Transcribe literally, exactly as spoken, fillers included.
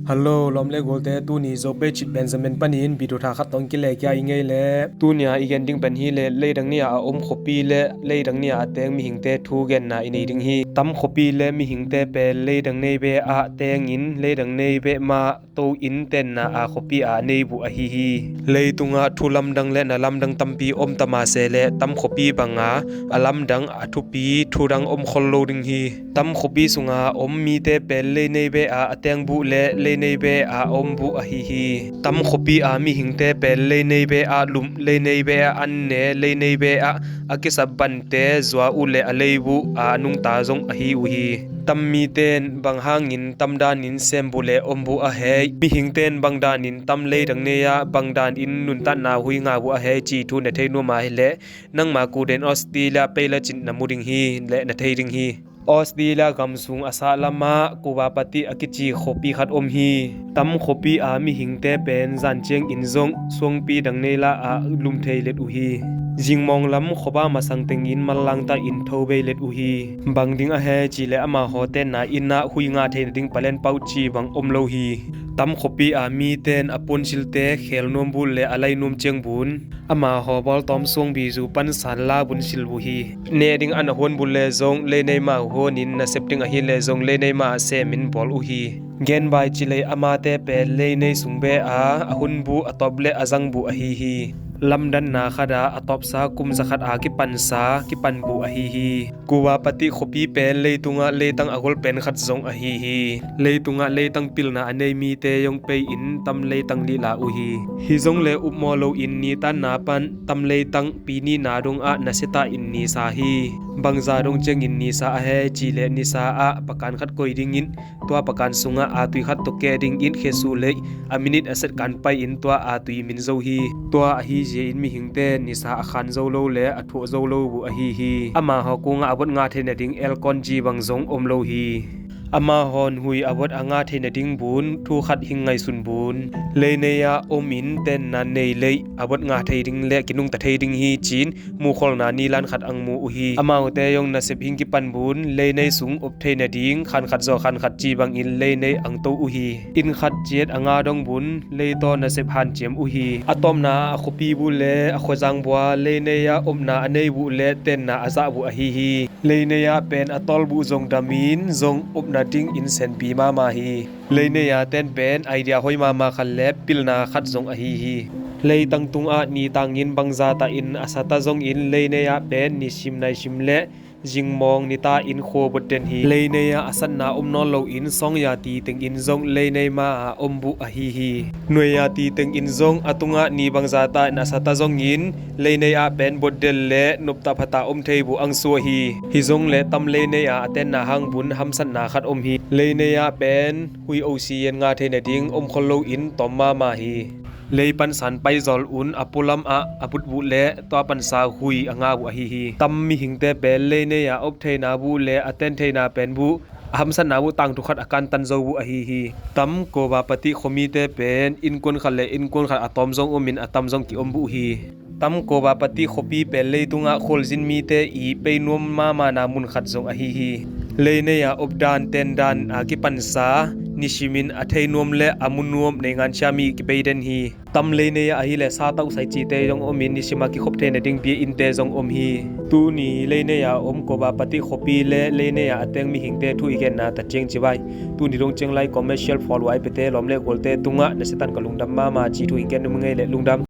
Hello lawm le gualte, tuni Zope Chit Benjamin panin video tha khat tawh kilehkhia i ngei le. Tunia i gen ding pen hi le, leidang ni-a a om khuapi le leidang ni-a a teng mihingte thu genna i nei ding hi. Tam khuapi le mihingte pen leidang nei be ah tengin leidang nei be mah to in tenna a khuapi a nei buh ahi hi. Leitungah thu lamdang le na lamdang tampi om ta mah se le, tam khuapi banga a lamdang a thupi thu dang om khol lo ding hi. Tam khuapi sunga om mite pen lei nei be ah a teng buh le lei nei be ah a om buh ahi hi. Tam khuapi a mihingte pen lei nei be ah lumh, lei nei be ah an ne, lei nei be ah a kisap bante zua uh le a lei buh a nungta zong ahi uh hi. Tam mite in bang hangin tam danin sem buh le om buh a hei, mihingte in bang danin tam leidang nei ah bang danin nuntatna hui ngah buh a hei cih thu na thei nuam a hi le, nangma kudein Australia pei le cin na mu ding hi le na thei ding hi. Australia gam sung a sah lamah Kawapati a kici khuapi khat om hi. Tam khuapi a mihingte pen zan ciangin zong suangpi dang nei la ah lum thei let uh hi. Zingmawng lam khuaba masang tengin manlang ta in tho bei let uh hi. Bang ding a hei cih le, amahaw tenna inn ah hui ngah theihna ding palen pauh cih bang om lo hi. Tam khuapi a mite in a puansilte khel nuam buh le a lai nuam ciang bun, amahaw bawltawm suangbi zu pan san la bun sil buh hi. Neh ding an a huan buh le zong lei nei mah huanin, na sep ding ahi le zong lei nei mah semin bawl uh hi. Gen bai ci lei, amate pen lei nei sung be a a hun buh a tawp le a zang buh ahi hi. Lamdanna khat ah a tawpsa kum za khat a kipansa kipan buh ahi hi. Kawapati khuapi pen leitungah leitang a gol pen khat zong ahi hi. Leitungah leitang pilna a nei mite zong pei in tam leitang lih la uh hi. Hi zong le upmawh loin nitanna pan tam leitang pi nihna dongah nasia ta in nisa hi. Bangza dong ciangin nisa a hei cih le, nisa ah pakan khat koi dingin tua pakan sungah a tui khat tawh keh dingin khesuh lei a minit a set kan pai in tua a tui min zo hi. Tua ahi zia in mihingte nisa a khan zo lo le a thuah zo lo buh ahi hi. Amahaw kungah a bot ngah theihna ding elkon ci bang zong om lo hi. Amahawn hui a bot a ngah theihna ding bun thu khat hing ngaihsun bun. Lei nei ah om in tenna nei lei a bot ngah thei ding le kinungta thei ding hi ci-in muhkholhna nilan khat ang mu uh hi. Amaute zong nasep hing kipan bun, lei nei sung op theihna ding khan khat zaw khan khat ci bangin lei nei ang to uh hi. Inn khat ciat a nga dong bun lei tawh nasep hanciam uh hi. A tawpna a khuapi buh le a khuazang bua lei nei ah opna a nei buh le tenna a zah buh ahi hi. Lei nei ah pen a tawl buh zong damin zong opna dingin senpi mahmah hi. Lei nei a ten pen idea hoi mahmah khat le pilna khat zong ahi hi. Leitang tungah nitangin bangza ta in a sa ta zongin lei nei ah pen nisim naisim le zingmawng nita in khua bot den hi. Lei nei ah a satna om nawn loin sawngya ti tengin zong lei nei ma a om buh ahi hi. Nuaiya ti tengin zong a tungah ni bangza ta in a sa ta zongin lei nei ah pen bot den le nopta phata om thei buh ang suah hi. Hi zong le tam lei nei ah a tenna hang bun hamsatna khat om hi. Lei nei ah pen hui osi yen ngah theihna ding om khol loin tawm mahmah hi. Lei pansan paizawl un a pualam ah a butbuh le tua pansa hui a ngah buh ahi hi. Tam mihingte pen lei nei ah op theihna buh le a ten theihna pen buh a hamsatna buh tangthu khat a kantan zo buh ahi hi. Tam Kawapati khuamite pen innkuan khat le innkuan khat a tawm zong omin a tam zong kiom buh hi. Tam Kawapati khuapi pen leitungah khualzin mite i pei nuam mahmahna mun khat zong ahi hi. Lei nei a op dan ten dan a kipansa nisimin a thei nuam le a mu nuam nei ngansia mi kipei den hi. Tam lei nei ah ahi le sa tauh sai cite zong omin nisim a kikhop theihna ding bia innte zong om hi. Tuni lei nei a om Kawapati khuapi le lei nei a a teng mihingte thu i genna ta ciang ci vai. Tuni dong ciang lai commercial follow ai pete lawm le gualte tungah na sitan ka lungdam mahmah ci thu i gen nuam ngei le lungdam.